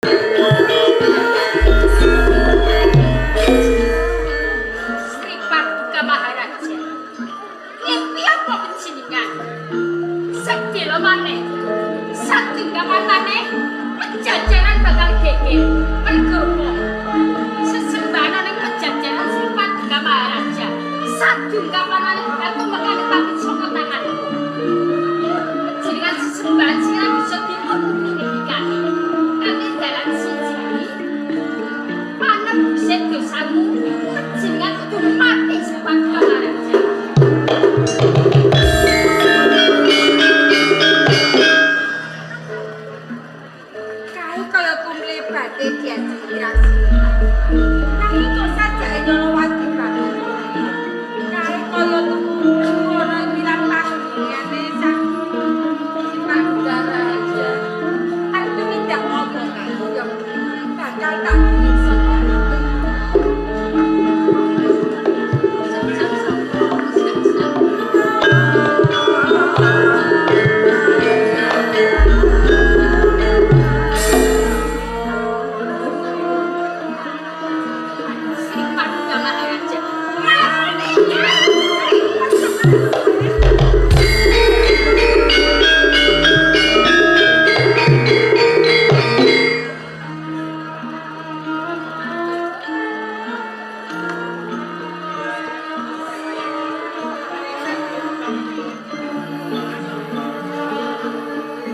Sri Paduka Maharaja. Ngimpi apa panjenengan? Sedhela maneh. Satunggamatane pejajaran bakal geger. Mergo apa? Sesembahan ning pejajaran Sri Paduka Maharaja. Satunggamatane bakal tumekane pamit saka tanganku. Panjenengan sesembahan sing ora bisa ditutupi ngendikane. Kanthi dalan siji panebuse dosamu, panjenengan kudu mati Sri Paduka Maharaja. Kae kaya kumlebate diajeng Traksita. Nanging kok sajake Nyolowati banget. Kae kaya tumuju ana ing wilang paguyane sang si Paduka Raja. Arep tumindak apa kae? Ya bakal tak bisa. Sri Paduka Maharaja. Mati!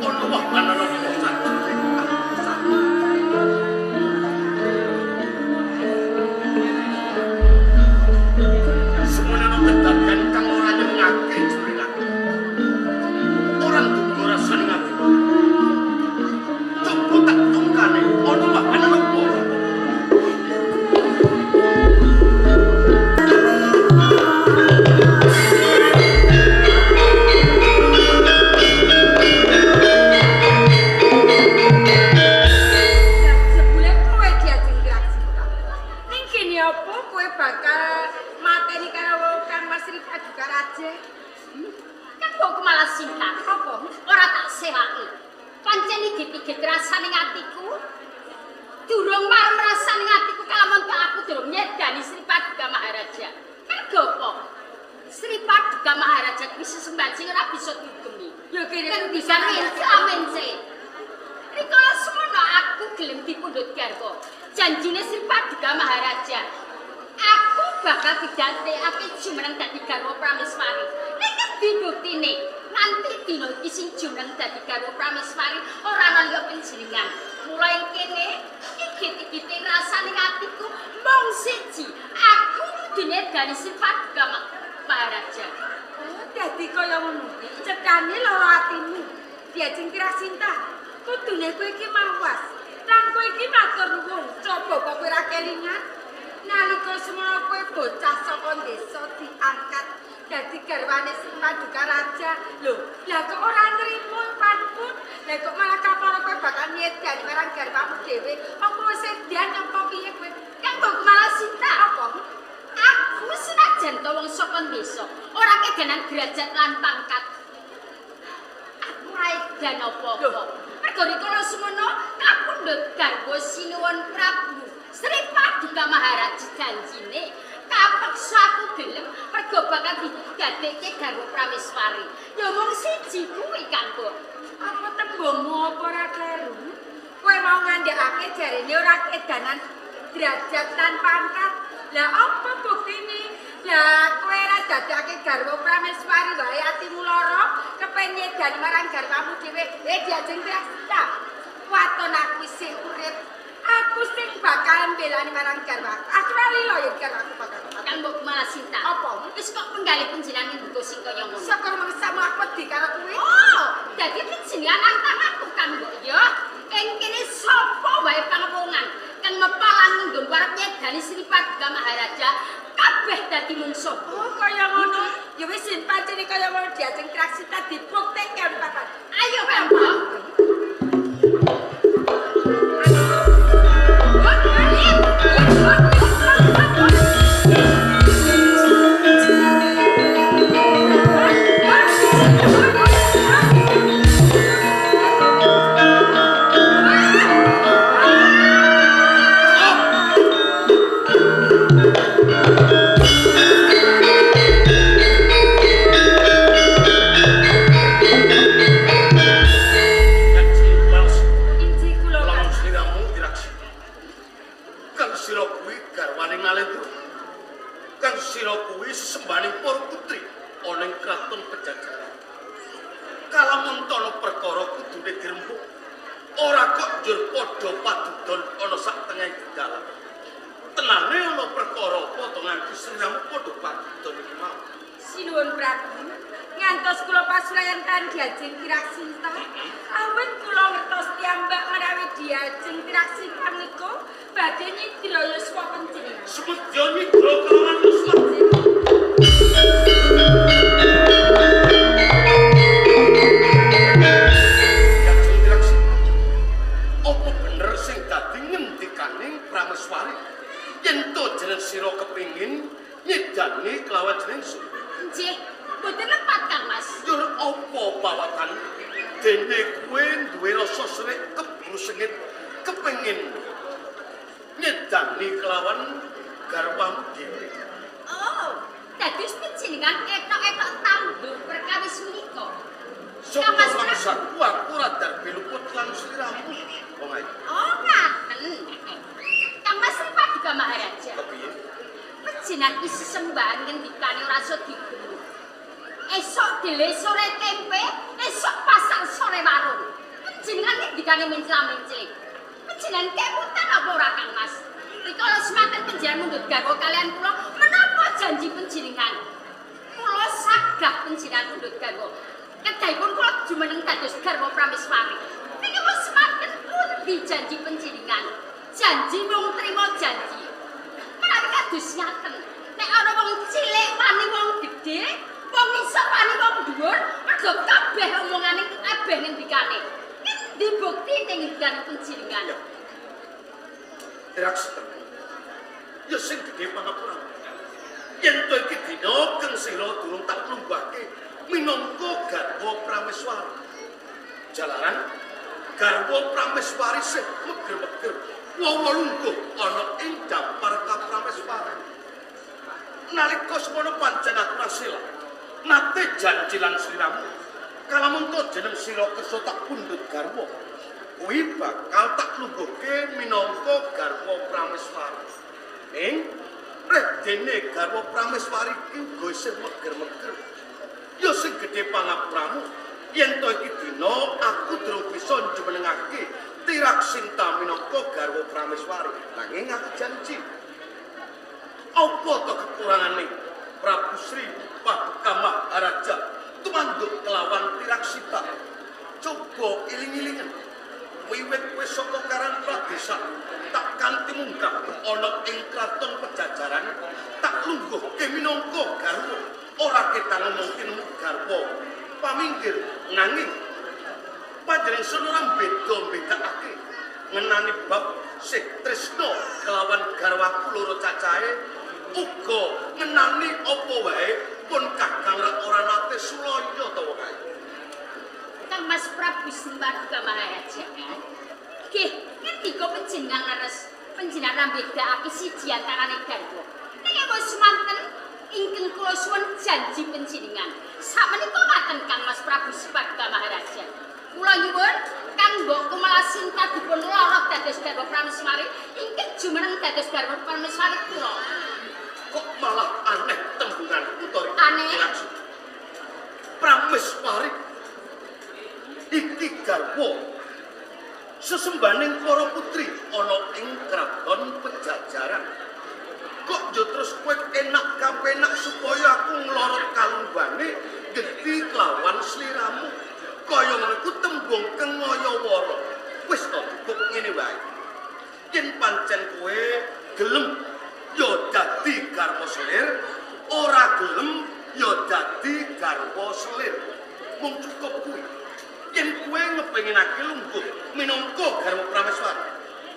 Ono wah ana apa sajroning aku. Semono ana kedadean kang ora nyenengake jroning aku. Ora duga rasane atiku. Coba tak tungkane ono wah ana apa? Jebule kowe diajeng Traksita. Ning kene apa kowe bakal mateni karo Kang Mas Sri Paduka Raja? Kan mbokku malah sinta. Apa? Ora tak sewaki. Pancen iki rasane atiku. Durung marem rasane atiku kalamun tak aku durung nyedani Sri Paduka Maharaja. Mergo apa? Sri Paduka Maharaja kuwi sesembahan sing ora bisa diugemi. Ya kene Kan bisa mence. Rikala semono aku gelem dipundhut garwa. Janjine Sri Paduka Maharaja. Aku bakal didadekake jumeneng dadi garwa Prameswari. Ning endi buktine? Nganti dina iki sing jumeneng dadi garwa Prameswari ora ana liya panjenengan. Mulai kene igit-igite rasane atiku mung siji. Aku kudu nyedani Sri Paduka Maharaja. Oh, dadi kaya ngono. Cekane lara atimu. Diajeng Traksita. Kudune kowe iki mawas. Lan kowe iki matur nuwun. Coba kok kowe ora kelingan. Nalika semono kowe bocah saka desa diangkat dadi garwane Sri Paduka Raja. Lho, lah kok ora nrimo panpun? Lah kok malah kapara kowe bakal nyedani marang garwamu dhewe. Apa wis edan apa piye kowe? Kang mbokku malah sinta. Apa? Aku senajan to wong saka desa, ora kedanan derajat lan pangkat. Aku ora edan apa-apa. Mergo rikala semono kapundhut garwa Sinuwun Prabu Sri Paduka Maharaja janjine kapeksa aku gelem mergo bakal didadekke garwa Prameswari. Ya mung siji kuwi Kang Mbok. Apa tembungmu apa ora kleru? Kowe mau ngandhakake jarene ora kedanan derajat lan pangkat. Lah apa buktine? Lah kowe ora dadake garwa Prameswari wae atimu lara, kepen nyedani marang garwamu dhewe. Eh diajeng Traksita. Waton aku isih urip. Aku sing bakal mbelani marang garwaku. Aku ora lila yen garwaku bakal mati. Kang Mbok malah sinta. Apa? Wis kok penggalih panjenengan ngendika sing kaya ngono. Syukur mangsamu aku wedi karo kowe. Oh, dadi panjenengan nantang aku Kang Mbok ya. Ing kene sapa wae pangwongan kang mepalan nggon arep nyedani Sri Paduka Maharaja kabeh dadi mungsuhku. Oh, kaya ngono. Ya wis yen pancene kaya ngono diajeng Traksita dibuktekke papan. Ayo Kang Mbok. Ayo. Padha padudon ana sak tengahing dalan. Tenane ana perkara apa to nganti sliramu padha padudon iki mau? Sinuwun Prabu, ngantos kula pasulayan kan Diajeng Tirasinta. Awit kula ngertos piyambak menawi Diajeng Tirasinta menika badhe nyidra yuswa panjenengan. Sumedya nyidra kelawan yuswa. Diajeng Tirasinta, apa bener sing dadi ngendikaning Prameswari? Yen to jeneng sira kepengin nyidani kelawan jeneng sun. Nggih, mboten lepat Kang Mas. Yur apa pawatan? Dene kowe duwe rasa srik keburu sengit kepengin nyedani kelawan garwamu dhewe. Oh, dados panjenengan etok-etok tandur perkawis menika. Saka mangsaku aku ora darbe luput lan sliramu. Wong ayu. Oh, ngaten. Kang Mas Sri Paduka Maharaja. Kepiye? Panjenengan isi sembahan ngendikane ora iso digemu. Esok dele sore tempe, esok pasar sore warung. Panjenengan ngendikane mencla-mencli. Panjenengan kemutan apa ora Kang Mas? Rikala semanten panjenengan mundhut garwa kalian kula, menapa janji panjenengan? Kula sagah panjenengan mundhut garwa. Kedahipun kula jumeneng dados garwa Prameswari. Niki wis semanten pundi janji panjenengan? Janji mung trima janji. Menawi kados ngaten, nek ana wong cilik wani wong gedhe, wong isor wani wong dhuwur, mergo kabeh omongane kabeh ngendikane. Ngendi buktine ngendikane panjenengan? Tirasinta. Ya sing gedhe pangapura. Yen to iki dina keng sira durung tak lungguhake minangka garwa Prameswari. Jalaran garwa Prameswari sih meger-meger wawa lungguh ana ing dampar Prameswari. Nalika semono pancen aku rasila nate janji lan sliramu kalamun to jeneng sira kersa tak pundhut garwa kuwi bakal tak lungguhke minangka garwa Prameswari. Ning redene garwa Prameswari iki uga isih meger-meger. Ya sing gedhe pangapuramu yen to iki dina aku durung bisa njumenengake Tirasinta minangka garwa Prameswari. Nanging aku janji. Apa to kekurangane Prabu Sri Paduka Maharaja tumanduk kelawan Tirasinta? Coba iling-ilingen. Wiwit kowe saka Karang Pradesa tak kanthi munggah ana ing kraton Pejajaran tak lungguhke minangka garwa. Ora ketang ngomongke nemu garwa paminggir, nanging panjenengan sun ora beda-bedakake ngenani bab sih tresna kelawan garwaku loro cacahe uga ngenani apa wae pun kakang ora nate sulaya ta wong ayu. Kang Mas Prabu Sri Paduka Maharaja. Nggih, ngendika panjenengan leres, panjenengan mbedakake siji antarane garwa. Niki wis manten ingkang kula suwun janji panjenengan. Sakmenika ngaten Kang Mas Prabu Sri Paduka Maharaja. Kula nyuwun Kang Mbok Kumalasinta dipun lorot dados garwa Prameswari ingkang jumeneng dados garwa Prameswari kula. Kok malah aneh tembunganku to? Aneh. Prameswari iki garwa sesembaning para putri ana ing kraton Pejajaran. Kok yo terus kowe enak kapenak supaya aku nglorot kalumbane gedhi kelawan sliramu. Kaya ngono iku tembung kengayawara. Wis to cukup ngene wae. Yen pancen kowe gelem ya dadi garwa selir, ora gelem ya dadi garwa selir. Mung cukup kuwi. Yen kowe ngepenginake lungguh minangka garwa Prameswari,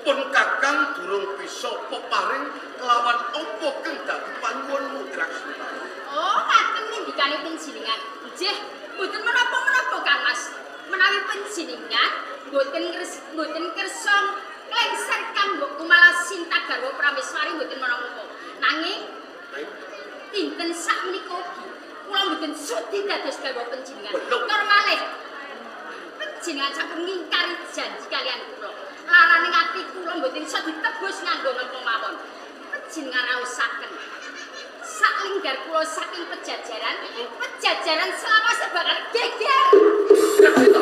pun kakang durung bisa peparing kelawan apa kang dadi panyuwunmu Tirasinta. Oh, ngaten ngendikane panjenengan. Nggih, mboten menapa-menapa Kang Mas. Menawi panjenengan mboten kersa klengser Kang Mbok Kumalasinta garwa Prameswari mboten menapa-menapa. Nanging dinten sakmenika ugi kula mboten sudi dados garwa panjenengan. Tur malih panjenengan sampun ngingkari janji kalian kula. Larane ati kula mboten iso ditebus nganggo napa mawon. Panjenengan raosaken saklinggar kula saking Pejajaran, Pejajaran selawase bakal geger. Tirasinta.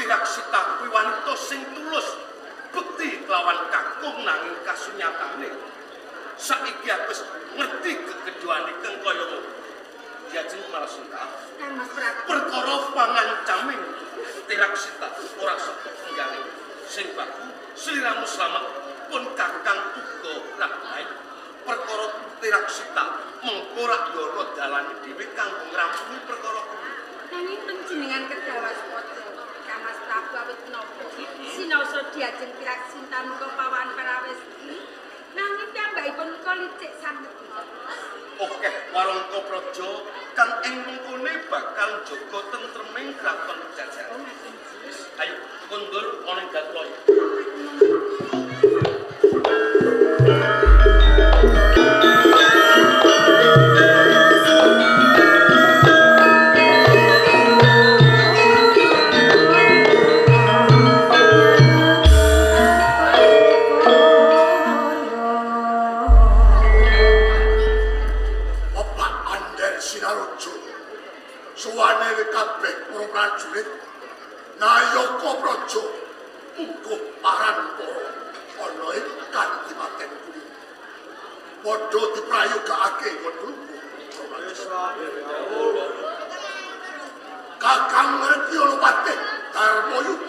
Tiraksita kuwi wanita sing tulus bekti kelawan kakung nanging kasunyatane. Saiki aku wis ngerti gegedhuane kang kaya ngono. Diajeng Malasinta. Kang Mas Prabu. Perkara pangancaming Tiraksita ora saka penggane. Sing baku sliramu slamet pun kakang uga ora baik. Perkara Tiraksita mengko rak yara dalane dhewe kanggo ngrampungi perkara kuwi. Nanging panjenengan kedah waspada. Kang Mas Prabu awit menapa sinaosa diajeng Tiraksita muka pawan parawesti. Nanging piyambakipun menika licik sanget. Oke, warangka praja kang ing mengkone bakal njaga tentreming kraton Pajajaran. Wis, ayo kondur ana ing Gatloyo. Opak Ander Sinarojo suwane kabeh para prajurit Nayaka Praja mungguh paran para ana ing kadipaten kuwi padha diprayogakake nggon lungguh. Kakang ngerti Olopatih Darmayuda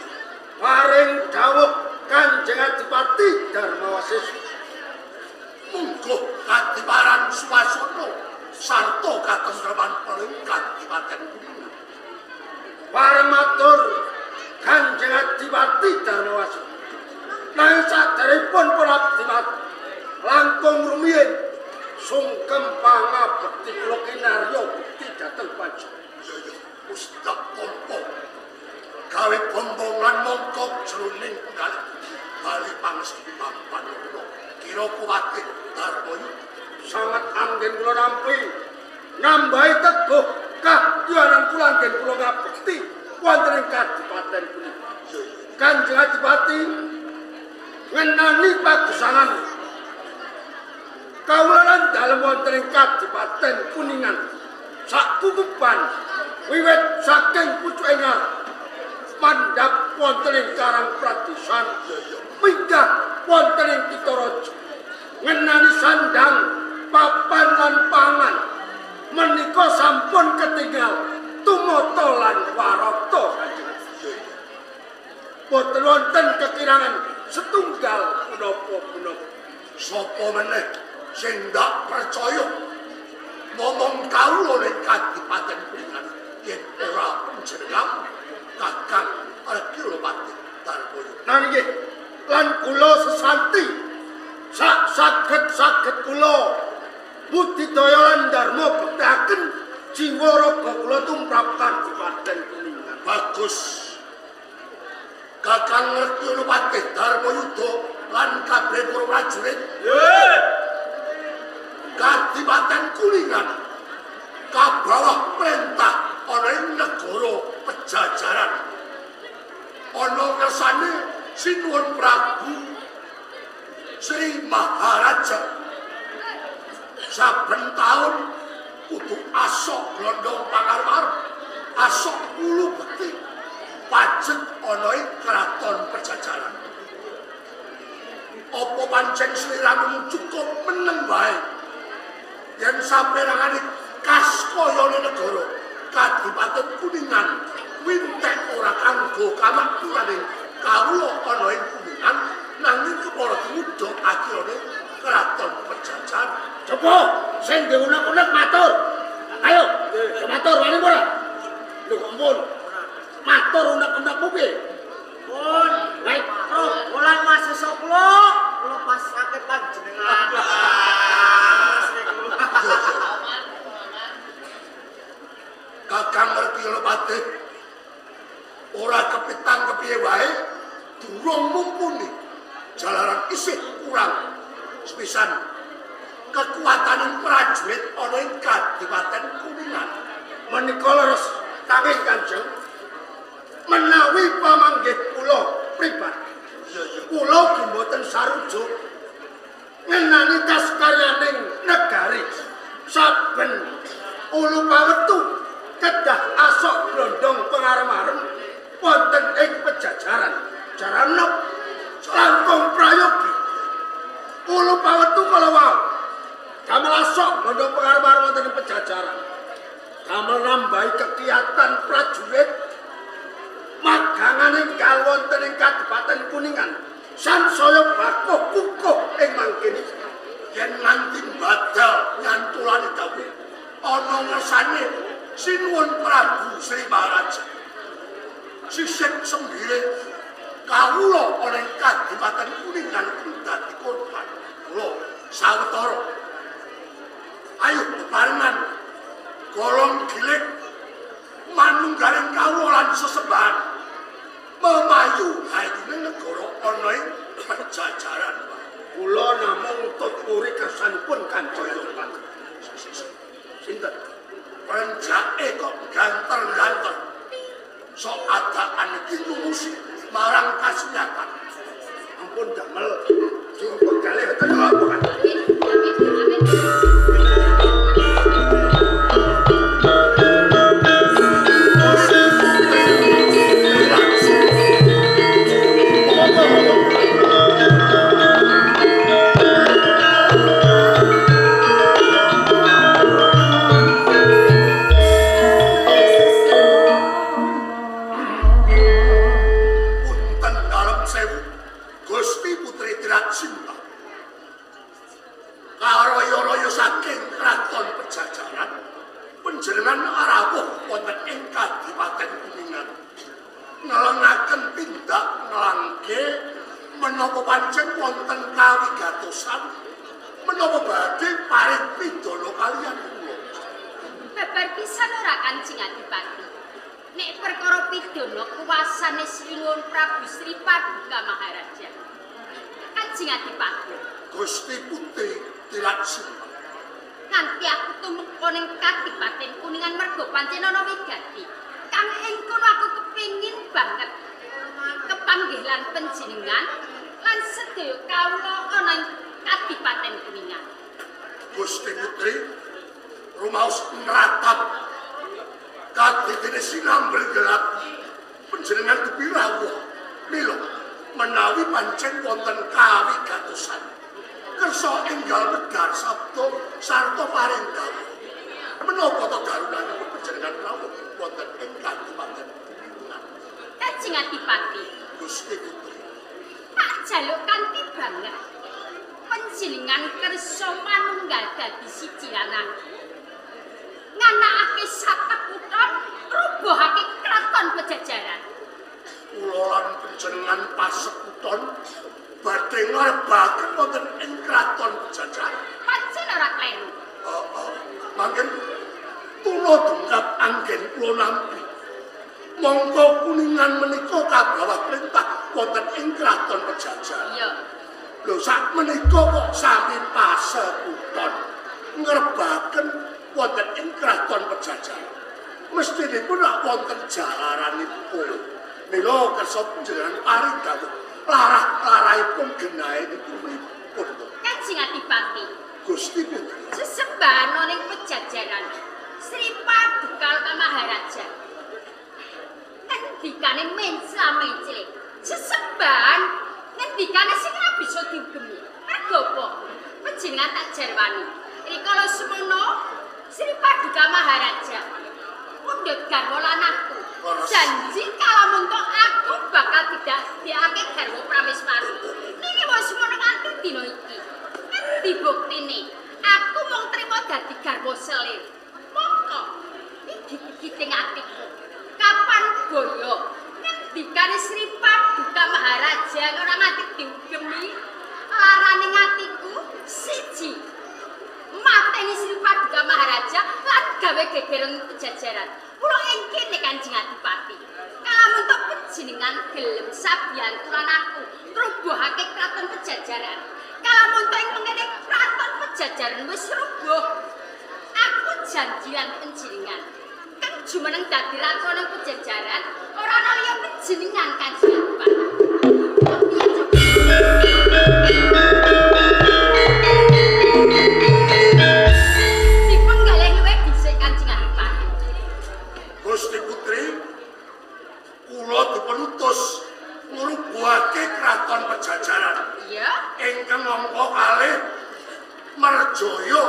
Paring dawuh Kanjeng Adipati Darmawasesa. Mungguh kadiparan swasana sarta katentreman paling kadipaten kuwi. Pareng matur Kanjeng Adipati Darmawasesa. Nanging saderepun pun abdi langkung rumiyin sungkem pangabekti kula kinarya bekti dhateng panjenengan. Ya ya mustak tampa gawe bombongan mongko jroning penggalih bali pangesti papan kula kira kuwate Darmayuda. Sanget anggen kula nampi nambahi teguh kahyanan kula anggen kula ngabekti wonten ing kadipaten punika. Ya ya Kanjeng Adipati ngenani pagesangan kawula lan dalem wonten ing kadipaten Kuningan sakukupan wiwit saking pucuking mandhap wonten ing Karang Pradisan minggah wonten ing Kitha Raja ngenani sandang papan lan pangan menika sampun ketinggal tumata lan warata Kanjeng. Boten wonten kekirangan setunggal menapa-menapa. Sapa meneh sing ndak percaya momong kawula ning kadipaten Kuningan yen ora panjenengan Kakang Argyolopati Darmayuda. Nah nggih, lan kula sesanti sak saged-saged kula budidaya lan dharma bektaken jiwa raga kula tumrap kadipaten Kuningan. Bagus. Kakang Argyolopati Darmayuda lan kabeh para prajurit. Nggih. Kadipaten Kuningan kabawah perintah ana ing negara Pajajaran. Ana kersane Sinuwun Prabu Sri Maharaja. Saben taun kudu asok glondong pangarep-arep, asok ulu bekti pajek ana ing kraton Pajajaran. Apa pancen sliramu cukup meneng wae yen saperangane kas kayane negara Kadipaten Kuningan wintek ora kanggo kamakmurane kawula ana ing Kuningan nanging kepara dimudha akhirane kraton Pajajaran. Coba sing diunek-unek matur. Ayo, matur wani ora? Lho kok mpun. Matur unek-unekmu piye? Pun. Baik, Robolan mahasiswa kula, kula pasake panjenengan. Kakang Ngerti ora kepitang kepiye wae durung mumpuni jalaran isih kurang sepisan kekuatan prajurit ana ing Kadipaten Kuningan. Menika leres tanging Kanjeng menawi pamanggih kula pribadi kula ugi mboten sarujuk ngenani kaskaryaning negari saben ulu pawetu kedah asok glondong pengarem-arem wonten ing wonten ing Kadipaten Kuningan sansaya bakuh kukuh ing mangkene. Yen nganti badal nyantulane dawuh ana ngersane Sinuwun Prabu Sri Maharaja. Sisih sembire kawula ana ing Kadipaten Kuningan dadi korban. Kula sawetara. Ayo bebarengan golong gilik manunggaling kawula lan sesembahan memayu hayune negara ana ing Pajajaran. Kula namung tut muri kersanipun Kanjeng Sultan. Sinten? Renjake kok ganter-ganter. Sok adaan iki lumusi marang kasunyatan. Ampun damel juru pegalih ten apa kan? Amin, amin, amin. Punten dalem sewu Gusti Putri Tirasinta. Karaya-raya saking Kraton Pajajaran panjenengan rawuh wonten ing Kadipaten Kuningan. Ngelengaken tindak ngelangke menapa pancen wonten kawigatosan menapa badhe paring pidana kaliyan kula. Babar pisan ora Kanjeng Adipati. Nek perkara pidana kuwasane Sinuwun Prabu Sri Paduka Maharaja. Kanjeng Adipati, Gusti Putri Tirasinta. nganti aku tumeka ning Kadipaten Kuningan mergo pancen ana wigati. Kang ing kono aku kepingin banget kepanggih lan panjenengan lan sedaya kawula ana ing Kadipaten Kuningan. Gusti Putri rumaos nratap kadidene sinambel gelap panjenengan dipirawuh mila menawi pancen wonten kawigatosan kersa enggal medhar sabda sarta paring dawuh menapa to darunanipun panjenengan rawuh wonten ing Kadipaten Kuningan. Kanjeng Adipati, Gusti Putri, tak jaluk kanthi banget panjenengan kersa manunggal dadi siji lan aku. Nganakake sapekuton rubuhake kraton Pajajaran. Kula lan panjenengan pasekuton badhe ngrebaken wonten ing kraton Pajajaran. Pancen ora kleru. Heeh. Mangken tuna dungkap anggen kula nampi. Mongko Kuningan menika kabawah perintah wonten ing kraton Pajajaran. Iya. Lho sak menika kok sami pasekuton ngrebaken wonten ing kraton Pajajaran. Mestinipun rak wonten jalaranipun. Mila kersa panjenengan paring dawuh larah-larahipun genahe niku pripun to? Kanjeng Adipati, Gusti Putri, sesembahan ning Pajajaran Sri Paduka Maharaja. Ngendikane mencla-mencle. Sesembahan ngendikane sing ora bisa diugemi. Mergo apa? Panjenengan tak jarwani. Rikala semono Sri Paduka Maharaja mundhut garwa lan aku. Janji kalamun aku bakal tidak diake garwa Prameswari. Niki wis semono nganti dina iki. Ngendi buktine? Aku mung trima dadi garwa selir. Mongko iki iki atiku. Kapan boyo ngendikane Sri Paduka Maharaja ora nganti diugemi larane atiku siji. Mateni Sri Paduka Maharaja lan gawe gegereng Pajajaran. Kula ing kene Kanjeng Adipati. Kalamun to panjenengan gelem sabiyantu lan aku ngrubuhake kraton Pajajaran. Kalamun to ing mengene kraton Pajajaran wis rubuh. Aku janji lan panjenengan kang jumeneng dadi ratu nang Pajajaran ora ana liya panjenengan Kanjeng Adipati. Dipun galih luwih dhisik Kanjeng Adipati. Gusti Putri, kula dipun utus ngrubuhake kraton Pajajaran. Iya. Ingkang angka kalih Merjaya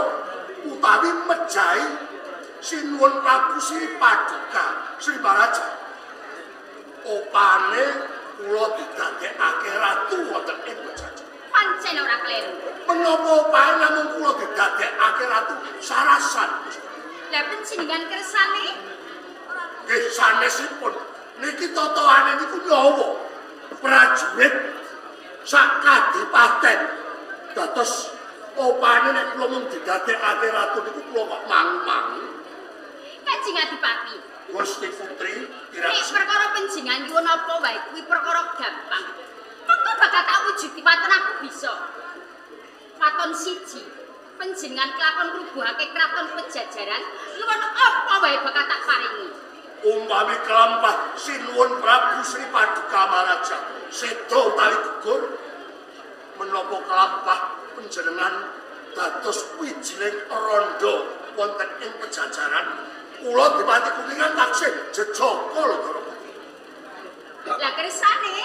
utawi mejahi Sinuwun Prabu Sri Paduka Sri Maharaja. Opane kula Menapa opahe namung kula didadekake ratu sarasan. Lah panjenengan kersane? Nggih sanesipun niki totohane niku nyawa prajurit sak kadipaten. Dados opane nek kula mung didadekake ratu niku kula kok mang-mang. Kanjeng Adipati. Gusti Putri, nek perkara panjenengan nyuwun apa wae kuwi perkara gampang. Mengko bakal tak wujudi waton aku bisa. Waton siji, panjenengan kelakon ngrubuhake kraton Pejajaran, nyuwun apa wae bakal tak paringi. Umpami kelampah sinuwun Prabu Sri Paduka Maharaja seda utawi gugur, menapa kelampah panjenengan dados wijiling randha wonten ing Pejajaran, kula Dipati Kuningan taksih jejaka lho Ndara Putri. Lah kersane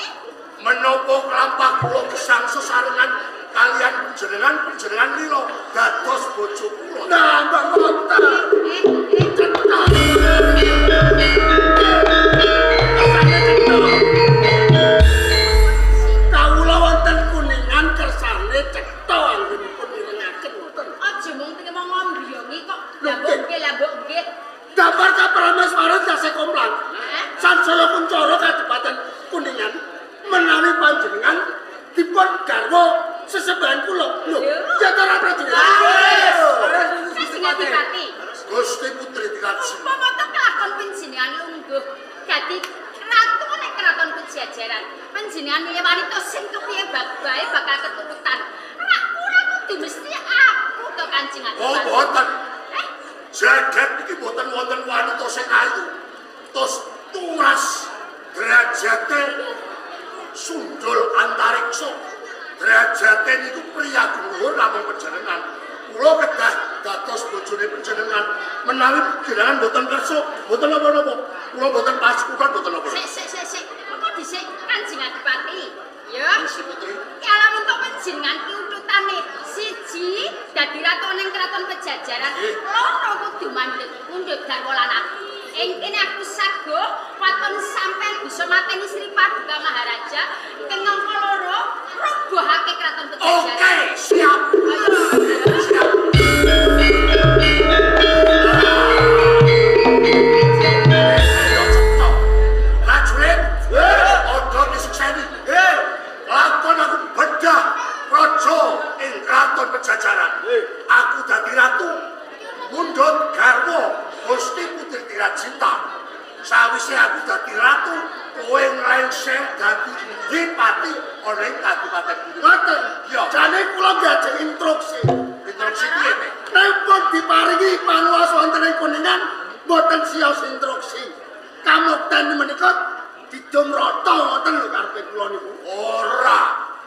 menapa kelampah kula gesang sesarengan kalian panjenengan lila dados bojo kula. Nah, Mbak Wonten. Kawula wonten Kuningan kersane cetha anggenipun mirengaken ngoten. Aja mung trimo ngombyongi kok. Lah mbok nggih, lah mbok nggih. Damar Kaprameswara tasih komplang. Sansaya kuncara kadipaten Kuningan menawi panjenengan dipun garwa sesembahan kula. Lho, jatara prajurit. Kanjeng Adipati. Gusti Putri Dikaji. Umpama to kelakon panjenengan lungguh dadi ratu nek kraton Pejajaran. Panjenengan milih wanita sing kepiye bae bakal keturutan. Ora ora kudu mesti aku to Kanjeng Adipati. Oh, boten. Jagat iki boten wonten wanita sing ayu. Tos turas derajate sundul antariksa. Derajate niku priyagung luhur namung panjenengan. Kula kedah dados bojone panjenengan. Menawi panjenengan boten kersa, boten napa-napa. Kula boten paskutan boten napa. Sik sik sik sik. Mengko dhisik Kanjeng Adipati. Ya. Gusti Putri. Ya lamun to panjenengan ki ututane siji dadi ratu ning kraton Pejajaran, loro kudu mandhet mundhut garwa lan aku. Ing kene aku sago waton sampean bisa mateni Sri Paduka Maharaja ing angka loro robohake kraton Pejajaran. Oke, siap. Siap. Prajurit, aja disikseni. Lakon aku bedah praja ing kraton Pejajaran. Aku dadi ratu mundhut garwa Gusti Putri Tiracinta. Sawise aku dadi ratu, kowe nglengser dadi dipati ana ing Kadipaten Kuningan. Ngoten. Ya. Jane kula nggih instruksi. Instruksi piye, Nek? Nek pun diparingi panguwas wonten ing Kuningan, mboten sios instruksi. Kamukten menika didum rata ngoten lho karepe kula niku. Ora,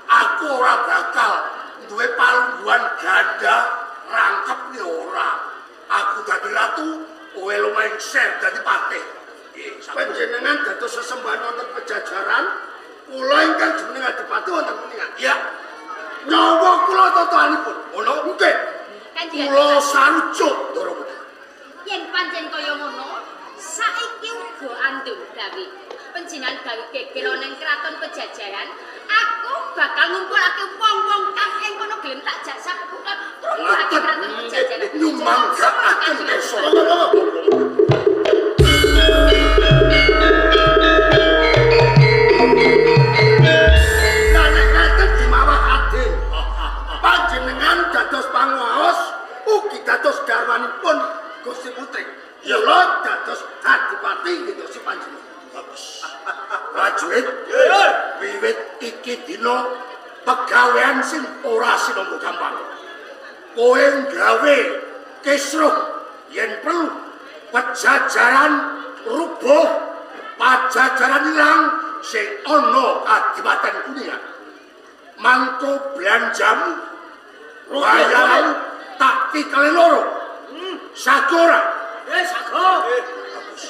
aku ora bakal duwe palungguhan ganda rangkep ki ora. Aku dadi ratu, kowe lumengser dadi patih. Panjenengan dados sesembahan wonten Pejajaran, kula ingkang jumeneng adipati wonten Kuningan. Ya. Nyawa kula totohanipun. Ngono? Nggih. Kula sarujuk, Ndara Putri. Yen pancen kaya ngono, saiki uga andum gawe. Panjenengan gawe geger ana ing kraton Pejajaran, aku bakal ngumpulake wong-wong kang ing kono gelem tak jak sapukutan trubuhake kraton Pejajaran. Nyumanggaaken desa. Lah nek ngaten dimawah adil. Panjenengan dados panguwaos ugi dados garwanipun Gusti Putri. Kula dados adipati ngentosi panjenengan. Bagus. Prajurit, wiwit iki dina pegawean sing ora sinampa gampang. Kowe nggawe kisruh yen perlu Pejajaran rubuh, Pajajaran ilang sing ana Kadipaten Kuningan. Mangko belanjamu bayaran tak tikele loro. Sago ora? Sago. Bagus.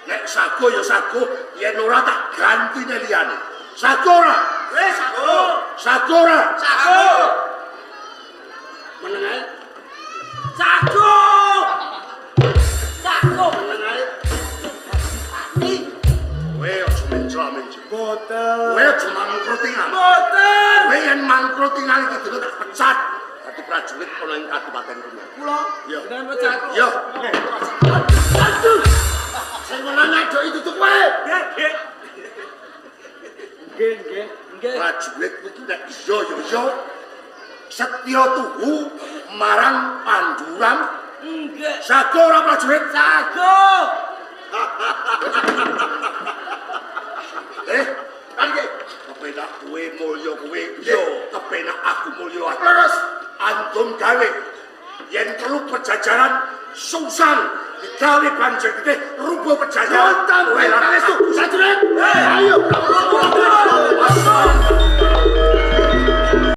Nek sago ya sago, yen ora tak gantine liyane. Sago ora? Sago. Sago ora? Sago. Meneng ae. Sago. Sago meneng ae. Kowe aja mencla-mencle. Boten. Kowe aja mangkrutingan. Boten. Kowe yen mangkrutingan iki dina tak pecat. prajurit ana ing Kadipaten Kuningan. Kula Iya. dengan jago. Iya. Aduh. Sing menang adoki dudu kowe. Nggih, nggih. Nggih, nggih. Prajurit kuwi nek iya ya iya. Setya tuhu marang panduran. Nggih. Jago ora prajurit? Jago. Kan iki kepenak kowe mulya kowe. Iya, kepenak aku mulya. Leres. Antum gawe yen perlu pejajaran susang digawe banjir gede rubuh pejajaran. Kowe lan pangestu. Prajurit. Ayo.